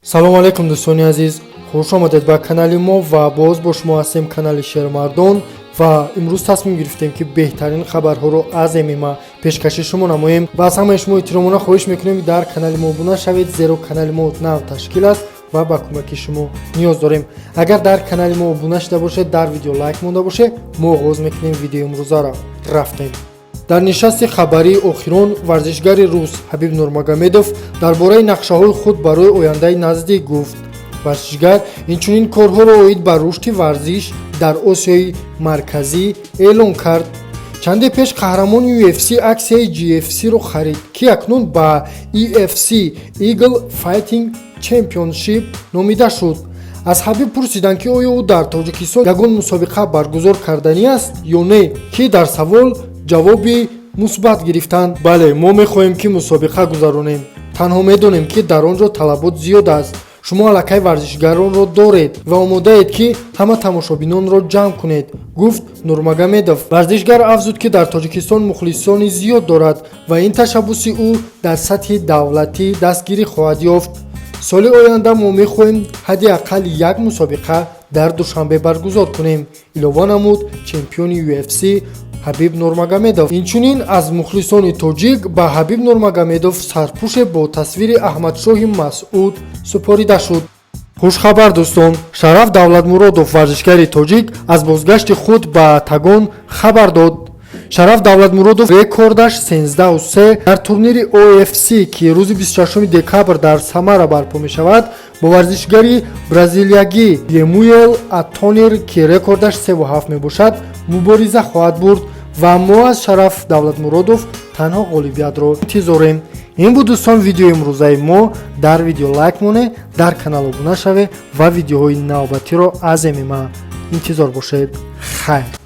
Салому алейкум, дӯстони азиз, хуш омадед ба канали мо ва боз бо шумо ҳастем, канали Шермардон. Ва имрӯз тасмим гирифтем, ки беҳтарин хабарҳоро аз ММА пешкаши шумо намоем ва аз ҳамаи шумо эҳтиромона хоҳиш мекунем, дар канали мо обуна шавед, зеро канали мо нав ташкил аст ва ба кӯмаки шумо ниёз дорем. Агар дар канали мо обуна шуда бошед, дар видео лайк монда бошед, мо оғоз мекунем видеои имрӯзаро. Рафтем. Дар нишасти хабарии охирон варзишгари рус Ҳабиб Нурмагомедов дар бораи нақшаҳои худ барои ояндаи наздик гуфт. Варзишгар инчунин корҳоро оид ба рушди варзиш дар Осиёи Марказӣ эълон кард. Чанде пеш қаҳрамони UFC аксияи GFC-ро харид, ки акнун ба EFC, Eagle Fighting Championship, номида шуд. Аз Ҳабиб пурсиданд, ки оё ӯ дар Тоҷикистон ягон мусобиқа баргузор карданӣ аст ё не, ки дар савол ҷавоби мусбат гирифтанд. Бале, мо мехоҳем, ки мусобиқа гузаронем. Танҳо медонем, ки дар он ҷо талабот зиёд аст. Шумо аллакай варзишгаронро доред ва омодаед, ки ҳама тамошобинонро ҷамъ кунед, гуфт Нурмагомедов. Варзишгар афзуд, ки дар Тоҷикистон мухлисони зиёд дорад ва ин ташаббуси ӯ дар сатҳи давлатӣ дастгирӣ хоҳад ёфт. Соли оянда мо мехоҳем ҳадди ақал як мусобиқа дар Душанбе баргузор кунем, илова намуд чемпиони UFC Ҳабиб Нурмагомедов. Инчунин аз мухлисони тоҷик ба Ҳабиб Нурмагомедов сарпӯше бо тасвири Аҳмадшоҳи Масъуд супорида шуд. Хушхабар, дӯстон: Шараф Давлатмуродов, варзишгари тоҷик, аз бозгашти худ ба октагон хабар дод. Шараф Давлатмуродов, рекордаш 13-3, дар турнири OFC, ки рӯзи 26 декабр дар Самара барпо мешавад, бо варзишгари бразилиягӣ Емуел Атонир, ки рекордаш 3-7 мебошад, мубориза хоҳад бурд. Ва мо аз Шараф Давлатмуродов танҳо ғолибиятро интизорем. Ин буд, дӯстон, видеои имрӯзаи мо. Дар видео лайк моне, дар канал обуна шавед ва видеоҳои навбатиро аз ММА интизор бошед. Хайр.